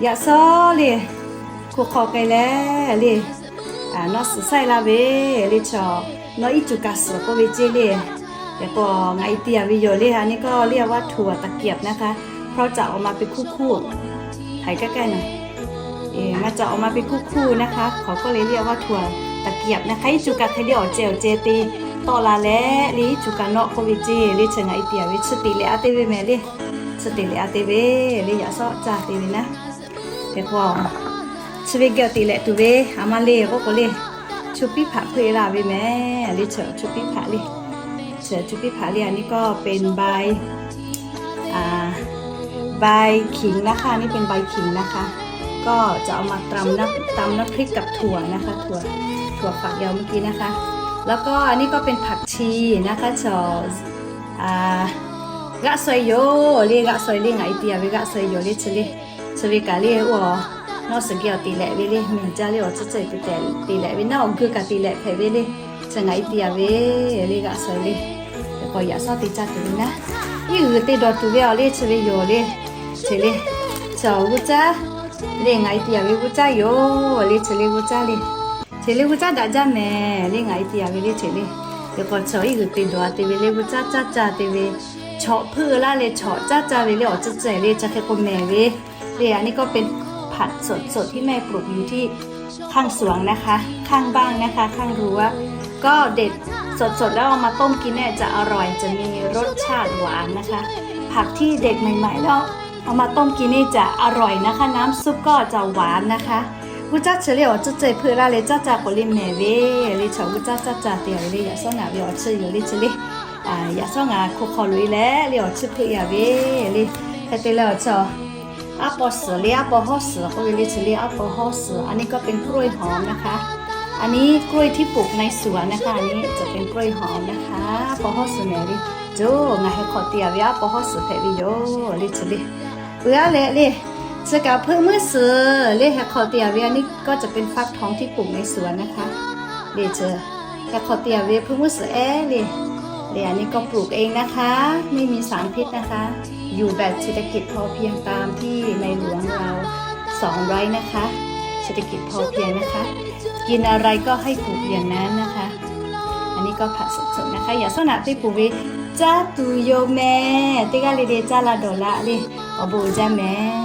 Yaꞈ shawˉ le, hko hk'aw k'ai leh le, nawˬ suhˍ saiˉ laˇ ve le, chaw, nawˬ iˉ cuˬ kaꞈ suhˍ k'oˆ ve ceˇ le. Hk'e k'o ngaˬ e te a ve yoˬ le. A nyi kawˇ le, วัตถุ taˍ kiaꞈ naˇ hk'aˇ, เพราะ caꞈ awˬ ma pe hkuˇ hkuˇ, haiˬ kaˇ kaˇ na, maˇ caꞈ awˬ ma pe hkuˇ hkuˇ naˇ hk'aˇ, hk'aw kawˇ le le วัตถุ taˍ kiaꞈ naˇ hk'aˇ, iˉ cuˬ kaꞈ hk'e le awˬ ceh awˬ ceh te tawˆ la leh le, iˉ cuˬ kaꞈ nawˆ k'oˆ ve ceˇ le, chi ngaˬ e te a ve chi teꞈ leh a te ve mehˍ le. Chi teꞈ leh a te ve le, yaꞈ shawˉ caˇ te ve naˇ. Hk'e k'o, chi ve geh teꞈ leh tuˬ ve a ma le k'oˆ k'o le, ชูปี้ผัก hpeuˆ e laˇ ve mehˍ le, chi ชูปี้ผัก le. Chi ชูปี้ผัก le, a nyi kawˇ เป็นใบ ใบขิง naˇ hk'aˇ, a nyi เป็นใบขิง naˇ hk'aˇ. ก็จะเอามาตำน้ำ ตำน้ำพริกกับถั่วนะคะ ถั่ว ถั่วฝักยาวเมื่อกี้นะคะ แล้วก็อันนี้ก็เป็นผักชีนะคะ chaw, g'aˆ suh e yoˬ le, g'aˆ suh e le, ngaˬ e te a ve g'aˆ suh e yoˬ le, chi le. Chi ve kaꞈ le, oˇ, nawˬ suhˍ geh awˬ teꞈ leh ve le, mehˍ jaˇ le, awˬ ceh ceh te leh ve naˇ, awˬ geu kaꞈ te leh hpehꞈ ve le. Chi ngaˬ e te a ve le, g'aˆ suh e le. Hk'e k'o yaꞈ shawˉ te caˇ tuˬ ve naˇ, iˉ g'uiˬ te dawˬ tuˬ ve awˬ le chi ve yoˬ le. Chi le, chaw, g'uˇ caˇ le, ngaˬ e te a ve g'uˇ caˇ yoˬ le, chi le g'uˇ caˇ le. Chi le g'uˇ caˇ daꞈ jaˇ mehˍ le, ngaˬ e te a ve le, chi le. Hk'e k'o chaw, iˉ g'uiˬ te dawˬ a te ve le, g'uˇ caˇ caˇ caˇ te ve, chaw hpeuˆ laˇ leh chaw caˇ caˇ ve le, awˬ ceh ceh le, chi hk'e k'o mehˍ ve le. A nyi kawˇ เป็นผักสดๆ ที่แม่ปลูกอยู่ที่ข้างสวนนะคะ ข้างบ้านนะคะ ข้างรั้ว ก็เด็ดสดๆ แล้วเอามาต้มกินเนี่ยจะอร่อย จะมีรสชาติหวานนะคะ ผักที่เด็ดใหม่ๆ แล้วเอามาต้มกินนี่จะอร่อยนะคะ น้ำซุปก็จะหวานนะคะ g'uˇ caˇ chi le awˬ ceh ceh hpeuˆ laˇ leh caˇ caˇ k'o le mehˍ ve le, chaw, g'uˇ caˇ caˇ caˇ te a ve le, yaꞈ shawˉ ngaˬ ve awˬ chi yoˬ le, chi le. Yaꞈ shawˉ ngaˬ hko hk'aw loꞈ e leh le awˬ chi hpeuˆ e a ve le. Hk'e te leh awˬ chaw, aˉ paw suhˍ le, aˉ paw hawˉ suhˍ k'oˆ ve le, chi le, aˉ paw hawˉ suhˍ. อันนี้ก็เป็นกล้วยหอมนะคะ อันนี้กล้วยที่ปลูกในสวนนะคะ อันนี้จะเป็นกล้วยหอมนะคะ aˉ paw hawˉ suhˍ mehˍ le. Caw, ngaˬ heh hk'aw te a ve aˉ paw hawˉ suhˍ hpehꞈ ve yoˬ le, chi le. Peuˬ aˉ leh le, chi kaꞈ hpeuˆ muiˉ suhˍ le, heh hk'aw te a ve, อันนี้ก็จะเป็นฟักทองที่ปลูกในสวนนะคะ le, chi heh hk'aw te a ve hpeuˆ muiˉ suhˍ ehˉ le. อันนี้ก็ปลูกเองนะคะ ไม่มีสารพิษนะคะ อยู่แบบเศรษฐกิจพอเพียงตามที่ในหลวงเราสอนไว้นะคะ เศรษฐกิจพอเพียงนะคะ กินอะไรก็ให้ปลูกอย่างนั้นนะคะ อันนี้ก็ผักสดๆ นะคะ yaꞈ shawˉ naꞈ teˇ poˬ ve caˇ tuˬ yoˬ mehˍ. Teˇ g'aˇ le le caˇ la dawˬ laˇ le, awˬ bon uiˍ jaˇ mehˍ.